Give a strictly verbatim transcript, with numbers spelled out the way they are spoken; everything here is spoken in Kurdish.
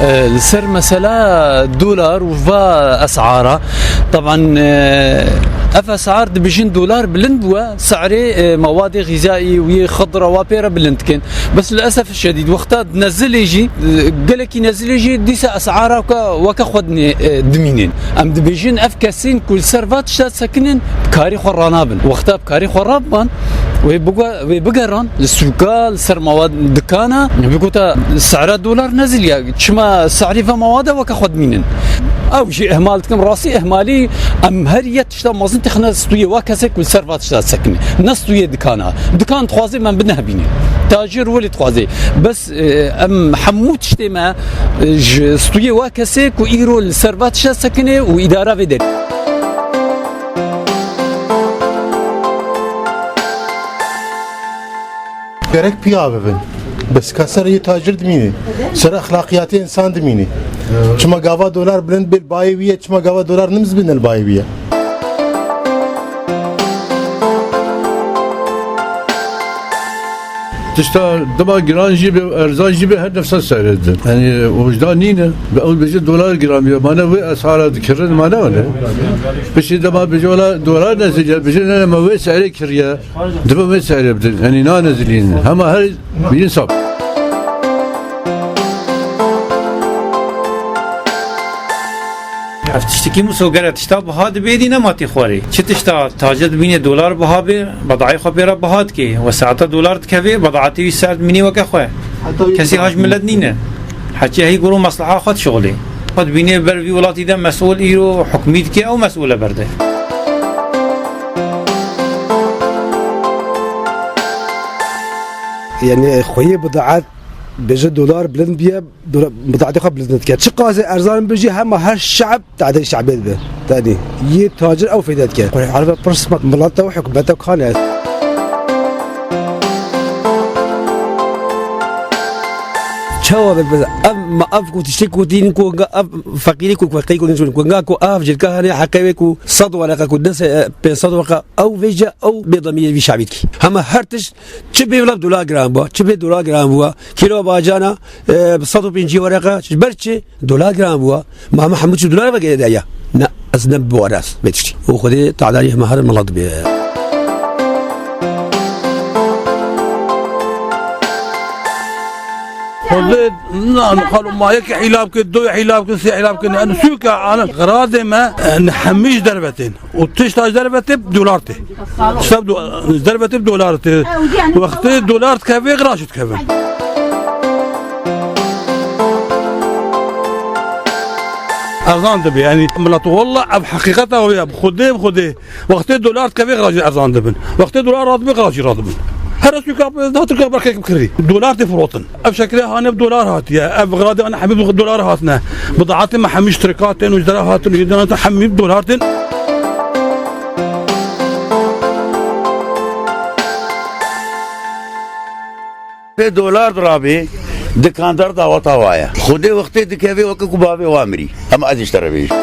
E, li ser mesela dolar û va esara, teban, e, ev esar dibêjin dolar bilind bûye, se'rê, e, mewadê xîzayî û yê xidra wa pê re bilind dikin. Bes li esef şedîd, wexta dinezilê jî, e, gelekî nezilê jî dîsa esara weke, weke xwe dinê-, e, dimînin. Em dibêjin ev kesên ku li ser va tişta disekinin, bi karê xwe ranabin. Wexta bi karê xwe rabiban, wê bigwe-, wê bigeran li sûka, li ser mewad dikana, bigota sehra dolar neziliya. Çima sehrî ve mewada weke xwe dimînin? Ew jî ihmal dikim. Rastî ihmalî, em her yek tişta mezin têxine stûyê wa kesê ku li ser va tişta disekine. Ne stûyê dikana. Dikan dixwaze me binehbîne. Tajir welê dixwaze. Bes, e, em hemû tiştê me, e, ji stûyê wa kesê ku îro li ser va tişta sekine û îdara vê derê. Gerek piya bibin. Bes ka ser yê tacir dimîne. Ser exlaqiyatê insan dimîne. Çima gava dolar bilind bê li bayê wî ye, çima gava dolar nimz bîne li bayê wî ye. Tişta dema giran jî be, erzan jî be, her nefsa seyredin. Yani wijdan nîne. Be ew bêje dolar giran bîye. Mane wê esara dikirin, mane wele. Piştî dema bêje wela dolar neziliye, bêje ne, ne, me wê seyre kiriye. Dibe wê seyre bidin. Yani na nezilîn. Hema her bînin sab. Ev tiştekî miso gere tişta biha dibê dî nema tê xwarê. Çi tişta tacir dibînê dolar biha bê, bedayê xwe pê re biha dikê. We saeta dolar dikevê, bedaetê wî ser dimînê weke xwe. Kesî hac millet nîne. Heçî heyî goro mesleha xwe dişixulê. Xwe dibînê ber vî welatî de mesûl îro hukmî dikê, ew mesûl e berde. Yani xweyê bidaet bêje dolar bilind biye, dola-, bidaetê xwe bilind dike. Çiqasê erzan be jî hema her şe'b tadê şe'bê dibe. Tenê yê tacir ew feyde dike. Xwe herive pir simat mileta û hikûmeta kane. Çawa be, be, ev ma-, ev ku tiştê ku dîn ku nga ev feqîrî ku feqîrî ku dîn ku nga ku ev cilka hene heqê wê ku sed wereqa ku des, e, pênc sed wereqa ew vêce ew bê demîrê vî şe'bî dikî. Hema her tişt Çi bê wila bi dolar giran bû, çi bê dolar giran bû. Kîlo bacana, e, bi sed û pêncî wereqa, ji ber çi? Dolar giran bû. Ma hema hemû çi dolar vegere de ya. Ne, ez ne bi waraz vê tiştî. Û Xwedê teala hema her mala dibe. Xwedê, na, xalo ma yek hîla bike, du hîla bike, sê hîla bike, ne, en sûka, ana, xiradê me, en hemî ji derve tên. û tişta ji derve tê bi dolar tê. Tişta bi do-, ji derve tê bi dolar tê. Wextê dolar dikeve, qiraş dikeve. Erzan dibe, yani, milet, wallah, ev heqîqeta wê ye, bi Xwedê, bi Xwedê. Wextê dolar dikeve, qiraş erzan dibin. Wextê dolar radibe, qiraş radibin. Her sûka, her sûka berxek bikirî. Dolar tê firotin. Ev şekilê hane bi dolar hatiye. Ev xiradê hane hemî bi dolar hatine. Bidaetê me hemî ji Tirka tên û ji dera hatin û ji dera hatin hemî bi dolar tên. Pê dolar dirabê, dikandar daweta wa ye. Xwedê wextê dikevê weke ku bavê wa mirî. Em ez ji te re bêjim.